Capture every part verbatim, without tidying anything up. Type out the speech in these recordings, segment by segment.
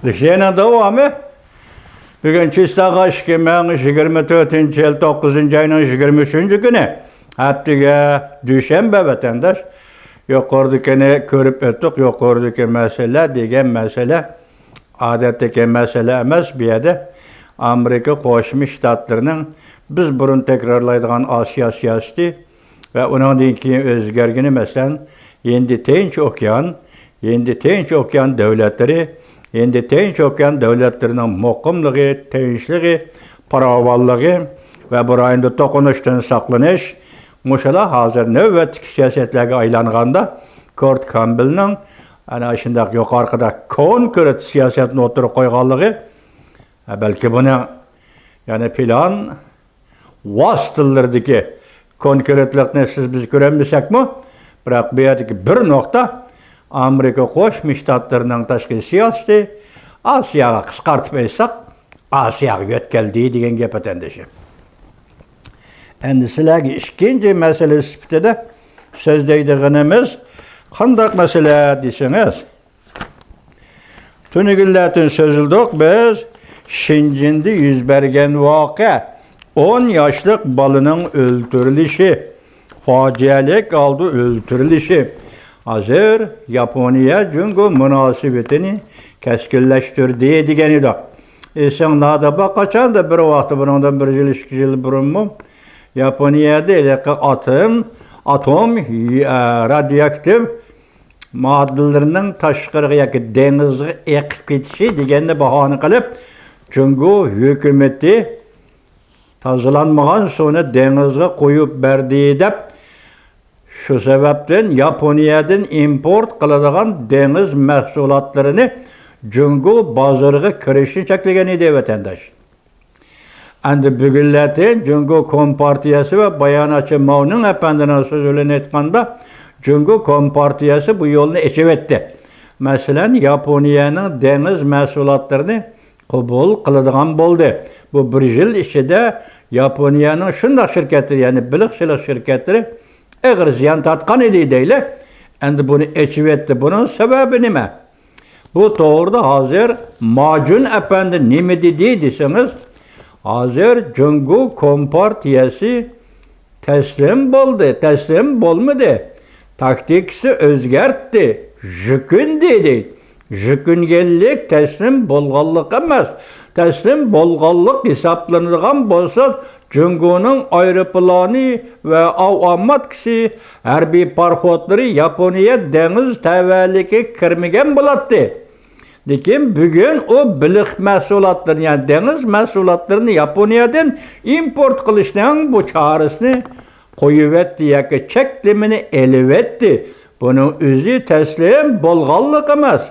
لېكسىيەنىڭ داۋامى. بۈگۈن چىسلاغا ئىككى مىڭ يىگىرمە تۆتىنچى يىل توققۇزىنچى ئاينىڭ يىگىرمە ئۈچىنچى كۈنى، ھەپتىگە دۈشەنبە، ۋەتەنداش. يۇقىرىدىكىنى كۆرۈپ ئۆتتۇق. يۇقىرىدىكى مەسىلە دېگەن مەسىلە ئادەتتىكى مەسىلە ئەمەس. بۇ يەردە ئامېرىكا قوشما شتاتلىرىنىڭ بىز بۇرۇن تەكرارلايدىغان ئاسىيا سىياسىتى ۋە ئۇنىڭدىن كېيىن ئۆزگەرگىنى، مەسىلەن، ھىندى تىنچ ئوكيان، ھىندى تىنچ ئوكيان دۆلەتلىرى، ھىندى تىنچ ئوكيان دۆلەتلىرىنىڭ مۇقىملىقى، تىنچلىقى، پاراۋانلىقى ۋە بۇ رايوندا توقۇنۇشتىن ساقلىنىش، مۇشۇلار ھازىر نۆۋەتتىكى سىياسەتلەرگە ئايلانغاندا، كورت كامبېلنىڭ ئەنە شۇنداق يۇقىرىقىدا كونكرېت سىياسەتنى ئوتتۇرىغا قويغانلىقى، ھە، بەلكى بۇنى، يەنى پىلان ۋاسىتىلىرىدىكى كونكرېتلىقنى سىز بىز كۆرەلمىسەكمۇ، بىراق بۇ يەردىكى بىر نۇقتا، ئامېرىكا قوشما شتاتلىرىنىڭ تاشقى سىياسىتى ئاسىياغا، قىسقارتىپ ئېيتساق، ئاسىياغا يۆتكەلدى دېگەن گەپ، ۋەتەندىشىم. ئەمدى سىلەرگە ئىككىنچى مەسىلە سۈپىتىدە سۆزلەيدىغىنىمىز قانداق مەسىلە دېسىڭىز، تۈنۈگۈنلەردىن سۆزلىدۇق بىز. شېنجېندە يۈز بەرگەن ۋەقە، ئون ياشلىق بالىنىڭ ئۆلتۈرۈلۈشى، پاجىئەلىك ھالدا ئۆلتۈرۈلۈشى ھازىر ياپونىيە جۇڭگو مۇناسىۋىتىنى كەسكىنلەشتۈردى دېگەن ئىدۇق. ئېسىڭلاردا بار، قاچاندا بىر ۋاقىتتا، بۇنىڭدىن بىر يىل، ئىككى يىل بۇرۇنمۇ ياپونىيەدە ھېلىقى ئاتوم، ئاتوم، ئە، رادىيوئاكتىپ ماددىلىرىنىڭ تاشقىرىغا ياكى دېڭىزغا ئېقىپ كېتىشى دېگەننى باھانە قىلىپ، جۇڭگو ھۆكۈمىتى تازىلانمىغان سۇنى دېڭىزغا قۇيۇپ بەردى دەپ، شۇ سەۋەبتىن ياپونىيەدىن ئىمپورت قىلىدىغان دېڭىز مەھسۇلاتلىرىنى جۇڭگو بازىرىغا كىرىشنى چەكلىگەن ئىدى، ۋەتەنداش. ئەمدى بۈگۈنلەردىن جۇڭگو كومپارتىيەسى ۋە باياناتچى ماۋنىڭ ئەپەندىنىڭ سۆزى بىلەن ئېيتقاندا، جۇڭگو كومپارتىيەسى بۇ يولنى ئېچىۋەتتى. مەسىلەن، ياپونىيەنىڭ دېڭىز مەھسۇلاتلىرىنى قوبۇل قىلىدىغان بولدى. بۇ بىر يىل ئىچىدە ياپونىيەنىڭ شۇنداق شىركەتلىرى، يەنى بېلىقچىلىق شىركەتلىرى ئېغىر زىيان تارتقان ئىدى دەيلى. ئەمدى بۇنى ئېچىۋەتتى. بۇنىڭ سەۋەبى نېمە؟ بۇ توغرىدا ھازىر ماجۈن ئەپەندى نېمە دېدى دېسىڭىز، ھازىر جۇڭگو كومپارتىيەسى تەسلىم بولدى، تەسلىم بولمىدى. تاكتىكىسى ئۆزگەرتتى، ژۈكۈندى دەيدۇ. ژۈكۈنگەنلىك تەسلىم بولغانلىق ئەمەس. تەسلىم بولغانلىق ھېسابلىنىدىغان بولسا، جۇڭگونىڭ ئايروپىلانى ۋە ئاۋۇ ئامماتكىسى، ھەربىي پاراخوتلىرى ياپونىيە دېڭىز تەۋەلىكىگە كىرمىگەن بولاتتى. لېكىن بۈگۈن ئۇ بېلىق مەھسۇلاتلىرىنى، يەنى دېڭىز مەھسۇلاتلىرىنى ياپونىيەدىن ئىمپورت قىلىشنىڭ بۇ چارىسىنى قويۇۋەتتى ياكى چەكلىمىنى ئېلىۋەتتى. بۇنىڭ ئۆزى تەسلىم بولغانلىق ئەمەس.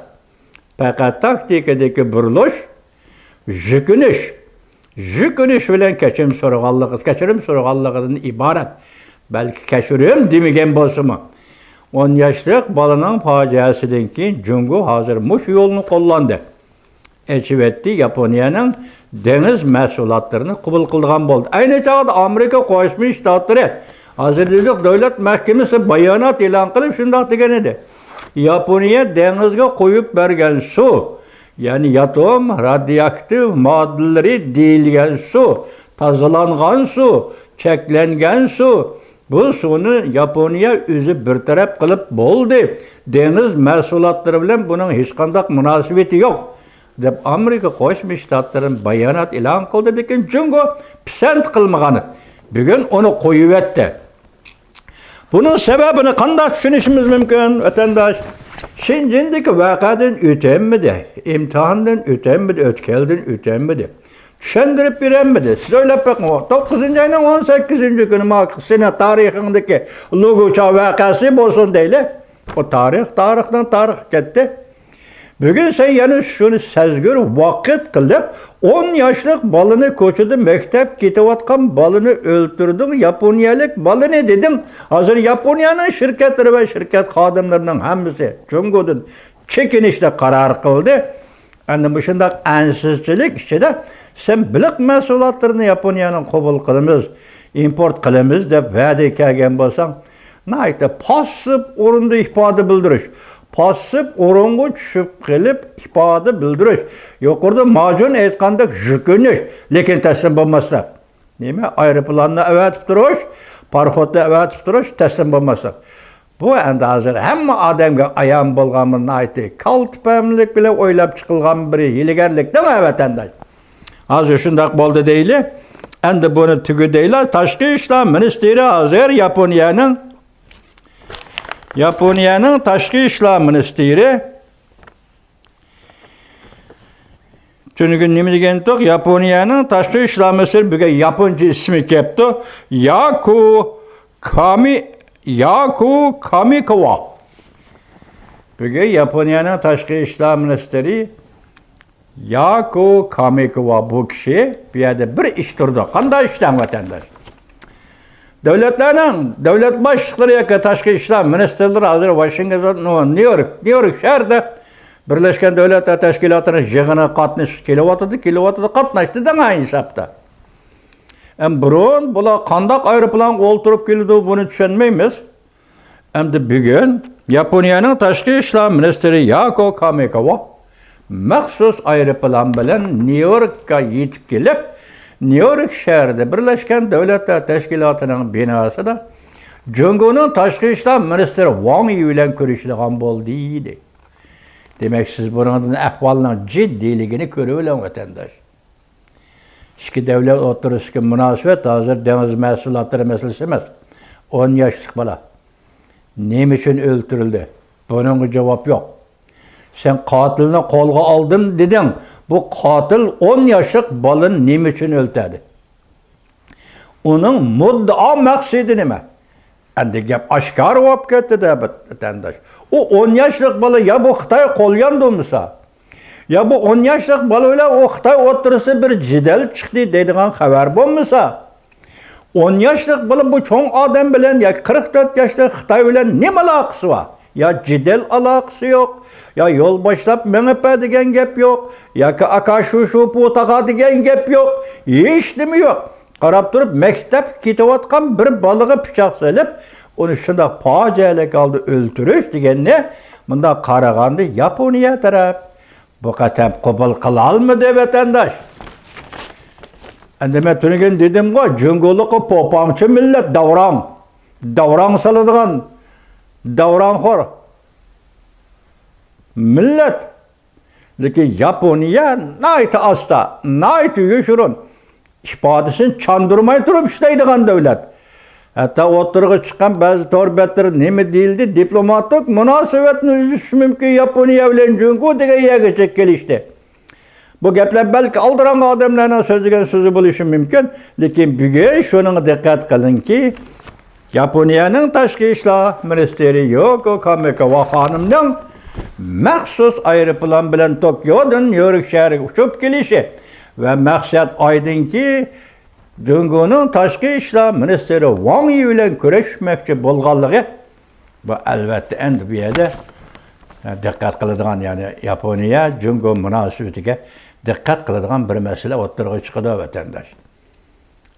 پەقەت تاكتىكىدىكى بۇرۇلۇش، ژۈكۈنۈش، ژۈكۈنۈش بىلەن كەچۈرۈم سورىغانلىقى، كەچۈرۈم سورىغانلىقىدىن ئىبارەت. بەلكى كەچۈرۈم دېمىگەن بولسىمۇ، ئون ياشلىق بالىنىڭ پاجىئەسىدىن كېيىن جۇڭگو ھازىر مۇشۇ يولنى قوللاندى. ئېچىۋەتتى، ياپونىيەنىڭ دېڭىز مەھسۇلاتلىرىنى قوبۇل قىلىدىغان بولدى. ئەينى چاغدا ئامېرىكا قوشما شتاتلىرى ھازىر دېدۇق، دۆلەت مەھكىمىسى بايانات ئېلان قىلىپ شۇنداق دېگەن ئىدى. ياپونىيە دېڭىزغا قۇيۇپ بەرگەن سۇ، يەنى ياتوم رادىيوئاكتىپ ماددىلىرى دېيىلگەن سۇ، تازىلانغان سۇ، چەكلەنگەن سۇ، بۇ سۇنى ياپونىيە ئۆزى بىر تەرەپ قىلىپ بولدى. دېڭىز مەھسۇلاتلىرى بىلەن بۇنىڭ ھېچقانداق مۇناسىۋىتى يوق، دەپ ئامېرىكا قوشما شتاتلىرى بايانات ئېلان قىلدى، لېكىن جۇڭگو پىسەنت قىلمىغان. بۈگۈن ئۇنى قويۇۋەتتى. بۇنىڭ سەۋەبىنى قانداق چۈشىنىشىمىز مۇمكىن، ۋەتەنداش؟ شېنجېندىكى ۋەقەدىن ئۆتەلمىدى، ئىمتىھاندىن ئۆتەلمىدى، ئۆتكەلدىن ئۆتەلمىدى. چۈشەندۈرۈپ بېرەلمىدى. سىز ئويلاپ بېقىڭ، توققۇزىنچى ئاينىڭ ئون سەككىزىنچى كۈنى ما سېنىڭ تارىخىڭدىكى لۇگۇچا ۋەقەسى بولسۇن دەيلى. ئۇ تارىخ، تارىختىن تارىخقا كەتتى. بۈگۈن سەن يەنە شۇنى سەزگۈر ۋاقىت قىلىپ، ئون ياشلىق بالىنى، كوچىدا مەكتەپ كېتىۋاتقان بالىنى ئۆلتۈردۈڭ، ياپونىيەلىك بالىنى دېدىڭ. ھازىر ياپونىيەنىڭ شىركەتلىرى ۋە شىركەت خادىملىرىنىڭ ھەممىسى جۇڭگودىن چېكىنىشنى قارار قىلدى. ئەمدى مۇشۇنداق ئەنسىزچىلىك ئىچىدە سەن بېلىق مەھسۇلاتلىرىنى ياپونىيەنىڭ قوبۇل قىلىمىز، ئىمپورت قىلىمىز دەپ ۋەدىگە كەلگەن بولساڭ، ناھايىتى پاسسىپ ئورۇندا ئىپادە بىلدۈرۈش، پاسسىپ ئورۇنغا چۈشۈپ قېلىپ ئىپادە بىلدۈرۈش، يۇقىرىدا ماجۇن ئېيتقاندەك يۈكۈنۈش، لېكىن تەسلىم بولماسلىق. نېمە، ئايروپىلاننى ئەۋەتىپ تۇرۇش، پاراخوتنى ئەۋەتىپ تۇرۇش، تەسلىم بولماسلىق. بۇ ئەمدى ھازىر ھەممە ئادەمگە ئايان بولغان بىر ناھايىتى كالتە پەھملىك بىلەن ئويلاپ چىقىلغان بىر ھىيلىگەرلىكتىن، ھە، ۋەتەنداش. ھازىر شۇنداق بولدى دەيلى. ئەمدى بۇنى تۈگىدەيلى. تاشقى ئىشلار مىنىستىرى ھازىر ياپونىيەنىڭ، ياپونىيەنىڭ تاشقى ئىشلار مىنىستىرى تۈنۈگۈن نېمە دېگەنتۇق؟ ياپونىيەنىڭ تاشقى ئىشلار مىنىستىرى، بۈگۈن ياپونچە ئىسمى كەپتۇ. ياكو كامى، ياكو كامىكاۋا. بۈگۈن ياپونىيەنىڭ تاشقى ئىشلار مىنىستىرى ياكو كامىكاۋا بۇ كىشى بۇ يەردە بىر ئىش تۇرىدۇ. قانداق ئىش دەڭ، ۋەتەنداش؟ دۆلەتلەرنىڭ دۆلەت باشلىقلىرى ياكى تاشقى ئىشلار مىنىستىرلىرى ھازىر ۋاشىنگتون، نيۇ يورك، نيۇ يورك شەھىرىدە بىرلەشكەن دۆلەتلەر تەشكىلاتىنىڭ يىغىنىغا قاتنىشىش كېلىۋاتىدۇ، كېلىۋاتىدۇ، قاتناشتى دەڭ ھېسابتا. ئەم، بۇرۇن بۇلار قانداق ئايروپىلانغا ئولتۇرۇپ كېلىدۇ، بۇنى چۈشەنمەيمىز. ئەمدى بۈگۈن ياپونىيەنىڭ تاشقى ئىشلار مىنىستىرى ياكو كامىكاۋا مەخسۇس ئايروپىلان بىلەن نيۇ يوركقا يېتىپ كېلىپ، نيۇ يورك شەھىرىدە بىرلەشكەن دۆلەتلەر تەشكىلاتىنىڭ بىناسىدا جۇڭگونىڭ تاشقى ئىشلار مىنىستىرى ۋاڭ يى بىلەن كۆرۈشىدىغان بولدى، دېدى. دېمەك، سىز بۇنىڭدىن ئەھۋالنىڭ جىددىيلىكىنى كۆرۈۋېلىڭ، ۋەتەنداش. ئىككى دۆلەت ئوتتۇرىسىدىكى مۇناسىۋەت ھازىر دېڭىز مەھسۇلاتلىرى مەسىلىسى ئەمەس. ئون ياشلىق بالا نېمە ئۈچۈن ئۆلتۈرۈلدى؟ بۇنىڭغا جاۋاب يوق. سەن قاتىلنى قولغا ئالدىم دېدىڭ. بۇ قاتىل ئون ياشلىق بالىنى نېمە ئۈچۈن ئۆلتۈردى؟ ئۇنىڭ مۇددىئا مەقسىتى نېمە؟ ئەمدى گەپ ئاشكارا بولۇپ كەتتى-دە، ۋەتەنداش. ئۇ ئون ياشلىق بالا يا بۇ خىتاي قول ياندۇرمىسا، يا بۇ ئون ياشلىق بالا بىلەن ئۇ خىتاي ئوتتۇرىسىدا بىر جېدەل چىقتى دەيدىغان خەۋەر بولمىسا، ئون ياشلىق بالا بۇ چوڭ ئادەم بىلەن ياكى قىرىق تۆت ياشلىق خىتاي بىلەن نېمە ئالاقىسى بار؟ يا جېدەل ئالاقىسى يوق، يا يول باشلاپ مېڭىپە دېگەن گەپ يوق، ياكى ئاكا شۇ شۇ پۇتاغا دېگەن گەپ يوق، ھېچنېمە يوق. قاراپ تۇرۇپ، مەكتەپكە كېتىۋاتقان بىر بالىغا پىچاق سېلىپ، ئۇنى شۇنداق پاجىئەلىك ھالدا ئۆلتۈرۈش دېگەننى مۇنداق قارىغاندا ياپونىيە تەرەپ بۇ قېتىم قوبۇل قىلالمىدى، ۋەتەنداش. ئەمدى مەن تۈنۈگۈن دېدىمغۇ، جۇڭگولۇقى پوپاڭچى مىللەت، داۋراڭ، داۋراڭ سالىدىغان، داۋراڭخور مىللەت. لېكىن ياپونىيە ناھايىتى ئاستا، ناھايىتى يوشۇرۇن، ئىپادىسىنى چاندۇرماي تۇرۇپ ئىشلەيدىغان دۆلەت. ھەتتا ئوتتۇرىغا چىققان بەزى تور بەتلىرى نېمە دېيىلدى؟ دىپلوماتىك مۇناسىۋەتنى ئۈزۈش مۇمكىن، ياپونىيە بىلەن جۇڭگو دېگەن يەرگىچە كېلىشتى. بۇ گەپلەر بەلكى ئالدىراڭغۇ ئادەملەرنىڭ سۆزلىگەن سۆزى بولۇشى مۇمكىن، لېكىن بۈگۈن شۇنىڭغا دىققەت قىلىڭكى، ياپونىيەنىڭ تاشقى ئىشلار مىنىستىرى يوكو كامىكاۋا خانىمنىڭ مەخسۇس ئايروپىلان بىلەن توكيودىن نيۇ يورك شەھىرىگە ئۇچۇپ كېلىشى ۋە مەقسەت ئايدىڭكى، جۇڭگونىڭ تاشقى ئىشلار مىنىستىرى ۋاڭ يى بىلەن كۆرۈشمەكچى بولغانلىقى، بۇ ئەلۋەتتە ئەمدى بۇ يەردە دىققەت قىلىدىغان، يەنى ياپونىيە جۇڭگو مۇناسىۋىتىگە دىققەت قىلىدىغان بىر مەسىلە ئوتتۇرىغا چىقىدۇ، ۋەتەنداش.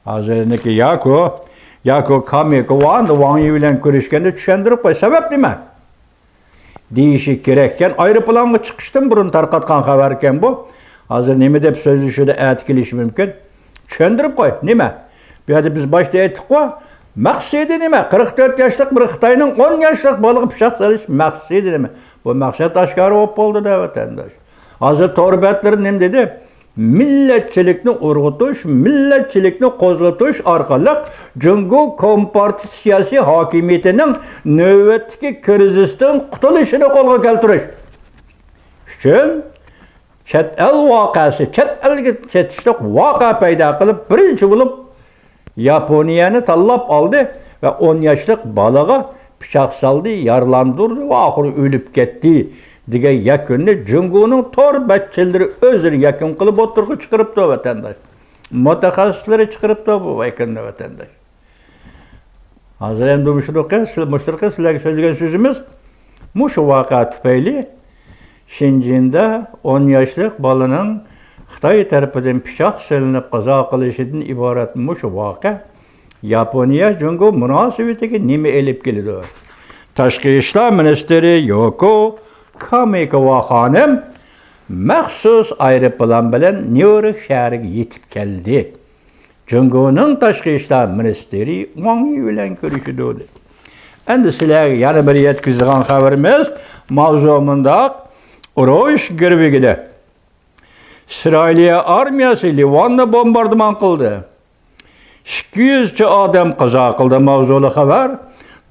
ھازىرنىكى ياكو، ياكو كامىكاۋا ۋاڭ يى بىلەن كۆرۈشكەندە چۈشەندۈرۈپ قوي، سەۋەب نېمە؟ دېيىشى كېرەككەن، ئايروپىلانغا چىقىشتىن بۇرۇن تارقاتقان خەۋەركەن بۇ. ھازىر نېمە دەپ سۆزلىشىدۇ، ئەتە كېلىشى مۇمكىن. چۈشەندۈرۈپ قوي، نېمە؟ بۇ يەردە بىز باشتا ئېيتتۇققۇ، مەقسىتى نېمە؟ قىرىق تۆت ياشلىق بىر خىتاينىڭ ئون ياشلىق بالىغا پىچاق سېلىش مەقسىتى نېمە؟ بۇ مەقسەت ئاشكارا بولۇپ بولدى-دە، ۋەتەنداش. ھازىر تور بەتلىرى نېمە دېدى؟ مىللەتچىلىكنى ئۇرغۇتۇش، مىللەتچىلىكنى قوزغىتىش ئارقىلىق جۇڭگو كومپارتىيە سىياسىي ھاكىمىيىتىنىڭ نۆۋەتتىكى كىرىزىستىن قۇتۇلۇشىنى قولغا كەلتۈرۈش ئۈچۈن چەت ئەل ۋەقەسى، چەت ئەلگە چېتىشلىق ۋەقە پەيدا قىلىپ، بىرىنچى بولۇپ ياپونىيەنى تاللاپ ئالدى ۋە ئون ياشلىق بالىغا پىچاق سالدى، يارىلاندۇردى ۋە ئاخىرى ئۆلۈپ كەتتى، دېگەن يەكۈننى جۇڭگونىڭ تور بەتچىلىرى ئۆزلىرى يەكۈن قىلىپ ئوتتۇرىغا چىقىرىپتۇ، ۋەتەنداش. مۇتەخەسسىسلىرى چىقىرىپتۇ بۇ يەكۈننى، ۋەتەنداش. ھازىر ئەمدى مۇشۇلۇقى، سىل-، مۇشۇلۇقى سىلەرگە سۆزلىگەن سۆزىمىز مۇشۇ ۋەقە تۈپەيلى شىنجىندا ئون ياشلىق بالىنىڭ خىتاي تەرىپىدىن پىچاق سېلىنىپ قازا قىلىشىدىن ئىبارەت مۇشۇ ۋەقە ياپونىيە جۇڭگو مۇناسىۋىتىگە نېمە ئېلىپ كېلىدۇ؟ تاشقى ئىشلار مىنىستىرى يوكو كامىكاۋا خانىم مەخسۇس ئايروپىلان بىلەن نيۇ يورك شەھىرىگە يېتىپ كەلدى. جۇڭگونىڭ تاشقى ئىشلار مىنىستىرى ۋاڭ يى بىلەن كۆرۈشىدۇ. ئەمدى سىلەرگە يەنە بىر يەتكۈزىدىغان خەۋىرىمىز، ماۋزۇ مۇنداق: ئۇرۇش گىرۋىكىدە ئىسرائىلىيە ئارمىيەسى لىۋاننى بومباردىمان قىلدى. ئىككى يۈزچە ئادەم قازا قىلدى ماۋزۇلۇق خەۋەر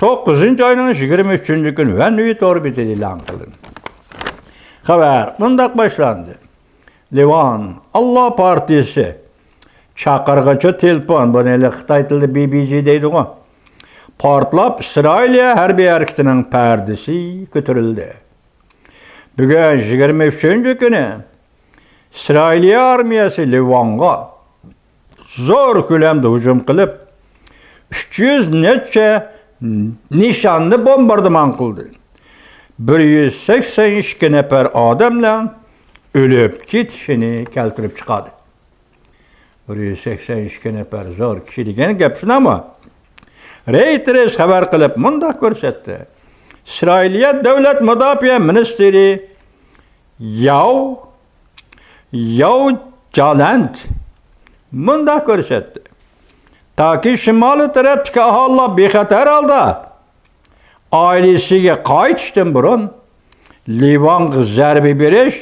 توققۇزىنچى ئاينىڭ يىگىرمە ئۈچىنچى كۈنى ۋەنۋى تور بېتىدە ئېلان قىلىندى. خەۋەر مۇنداق باشلاندى: لىۋان ئاللا پارتىيىسى چاقىرغۇچى تېلېفون، بۇنى ھېلى خىتاي تىلىدا بى بى جى دەيدىغۇ، پارتلاپ، ئىسرائىلىيە ھەربىي ھەرىكىتىنىڭ پەردىسى كۆتۈرۈلدى. بۈگۈن يىگىرمە ئۈچىنچى كۈنى ئىسرائىلىيە ئارمىيەسى لىۋانغا زور كۆلەمدە ھۇجۇم قىلىپ، ئۈچ يۈز نەچچە نىشاننى بومباردىمان قىلدى. بىر يۈز سەكسەن ئىككى نەپەر ئادەمنىڭ ئۆلۈپ كېتىشىنى كەلتۈرۈپ چىقاردى. بىر يۈز سەكسەن ئىككى نەپەر زور كىشى دېگەن گەپ شۇنداقمۇ؟ رەيتېرس خەۋەر قىلىپ مۇنداق كۆرسەتتى: ئىسرائىلىيە دۆلەت مۇداپىئە مىنىستىرى ياۋ، ياۋ جالەنت مۇنداق كۆرسەتتى: تاكى شىمالىي تەرەپتىكى ئاھالىلەر بىخەتەر ھالدا ئائىلىسىگە قايتىشتىن بۇرۇن، لىۋانغا زەربە بېرىش،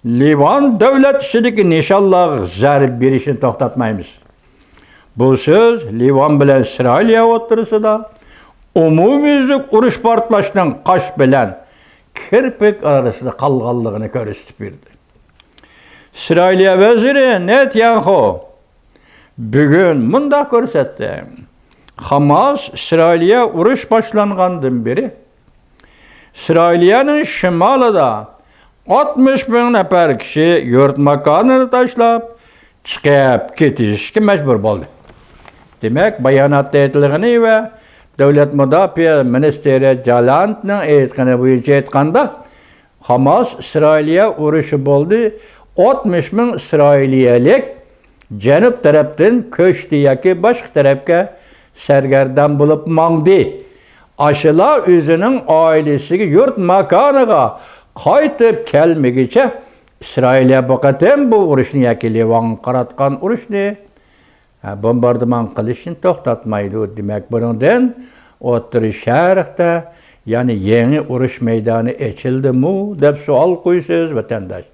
لىۋان دۆلەت ئىچىدىكى نىشانلارغا زەربە بېرىشنى توختاتمايمىز. بۇ سۆز لىۋان بىلەن ئىسرائىلىيە ئوتتۇرىسىدا ئومۇميۈزلۈك ئۇرۇش پارتلاشنىڭ قاش بىلەن كىرپىك ئارىسىدا قالغانلىقىنى كۆرسىتىپ بەردى. ئىسرائىلىيە ۋەزىرى نېتانياھۇ بۈگۈن مۇنداق كۆرسەتتى: خاماس ئىسرائىلىيە ئۇرۇش باشلانغاندىن بېرى ئىسرائىلىيەنىڭ شىمالىدا ئاتمىش مىڭ نەپەر كىشى يۇرت ماكانىنى تاشلاپ چىقىپ كېتىشكە مەجبۇر بولدى. دېمەك، باياناتتا ئېيتىلغىنى ۋە دۆلەت مۇداپىئە مىنىستىرى جالانتنىڭ ئېيتقىنى بويىچە ئېيتقاندا، خاماس ئىسرائىلىيە ئۇرۇشى بولدى، ئاتمىش مىڭ ئىسرائىلىيەلىك جەنۇب تەرەپتىن كۆچتى ياكى باشقا تەرەپكە سەرگەردان بولۇپ ماڭدى. ئاشۇلار ئۆزىنىڭ ئائىلىسىگە، يۇرت ماكانىغا قايتىپ كەلمىگىچە، ئىسرائىلىيە بۇ قېتىم بۇ ئۇرۇشنى ياكى لىۋانغا قاراتقان ئۇرۇشنى، ھە، بومباردىمان قىلىشنى توختاتمايدۇ. دېمەك، بۇنىڭدىن ئوتتۇرا شەرقتە يەنە يېڭى ئۇرۇش مەيدانى ئېچىلدىمۇ دەپ سوئال قويىسىز، ۋەتەنداش.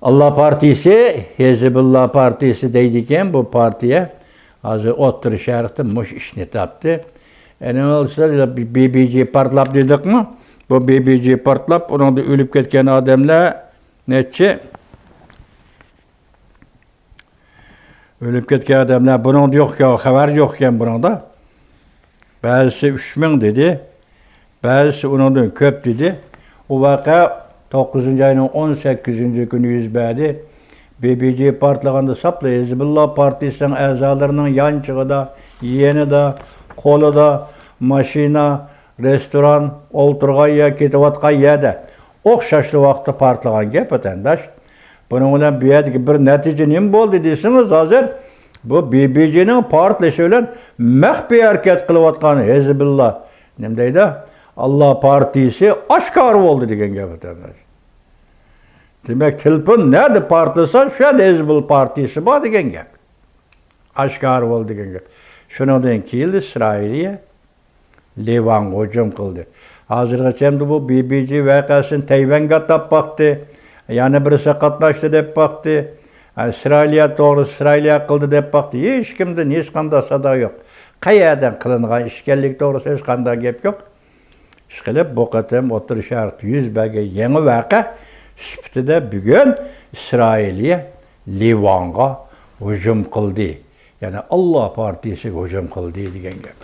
ئاللا پارتىيىسى، ھېزبۇللا پارتىيىسى دەيدىكەن، بۇ پارتىيە ھازىر ئوتتۇرا شەرقتە مۇشۇ ئىشنى تاپتى. ئەنە بولسا بى بى جى پارتلاپ دېدۇقمۇ؟ بۇ بى بى جى پارتلاپ، ئۇنىڭدا ئۆلۈپ كەتكەن ئادەملەر نەچچە؟ ئۆلۈپ كەتكەن ئادەملەر بۇنىڭدا يوقكەن، خەۋەر يوقكەن بۇنىڭدا. بەزىسى ئۈچ مىڭ دېدى، بەزىسى ئۇنىڭدىن كۆپ دېدى. ئۇ ۋەقە توققۇزىنچى ئاينىڭ ئون سەككىزىنچى كۈنى يۈز بەردى. بى بى جى پارتلىغاندا ساپلا ھېزبۇللا پارتىيىسىنىڭ ئەزالىرىنىڭ يانچۇقىدا، يېنىدا، قولىدا ماشىنا، رېستوران، ئولتۇرغان يەر، كېتىۋاتقان يەردە ئوخشاشلا ۋاقىتتا پارتلىغان گەپ، ۋەتەنداش. بۇنىڭ بىلەن بۇ يەردىكى بىر نەتىجە نېمە بولدى دېسىڭىز، ھازىر بۇ بى بى جىنىڭ پارتلىشى بىلەن مەخپىي ھەرىكەت قىلىۋاتقان ھېزبۇللا، نېمە دەيدۇ، ئاللا پارتىيىسى ئاشكارا بولدى دېگەن گەپ، ۋەتەنداش. دېمەك، تېلېفون نەدە پارتلىسا، شۇ يەردە ھېزبۇللا پارتىيىسى بار دېگەن گەپ. ئاشكارا بولدى دېگەن گەپ. شۇنىڭدىن كېيىن ئىسرائىلىيە لىۋانغا ھۇجۇم قىلدى. ھازىرغىچە بۇ بى بى جى ۋەقەسىنى تەيۋەنگە ئاتاپ باقتى. يەنە بىرسى قاتناشتى دەپ باقتى. ئىسرائىلىيە توغرىسى، ئىسرائىلىيە قىلدى دەپ باقتى. ھېچكىمدىن ھېچقانداق سادا يوق. قەيەردىن قىلىنغان ئىش ئىكەنلىكى توغرىسىدا ھېچقانداق گەپ يوق. ئىشقىلىپ، بۇ قېتىم ئوتتۇرا شەرقتە يۈز بەرگەن يېڭى ۋەقە سۈپىتىدە بۈگۈن ئىسرائىلىيە لىۋانغا ھۇجۇم قىلدى. يەنى ئاللا پارتىيىسىگە ھۇجۇم قىلدى دېگەن گەپ.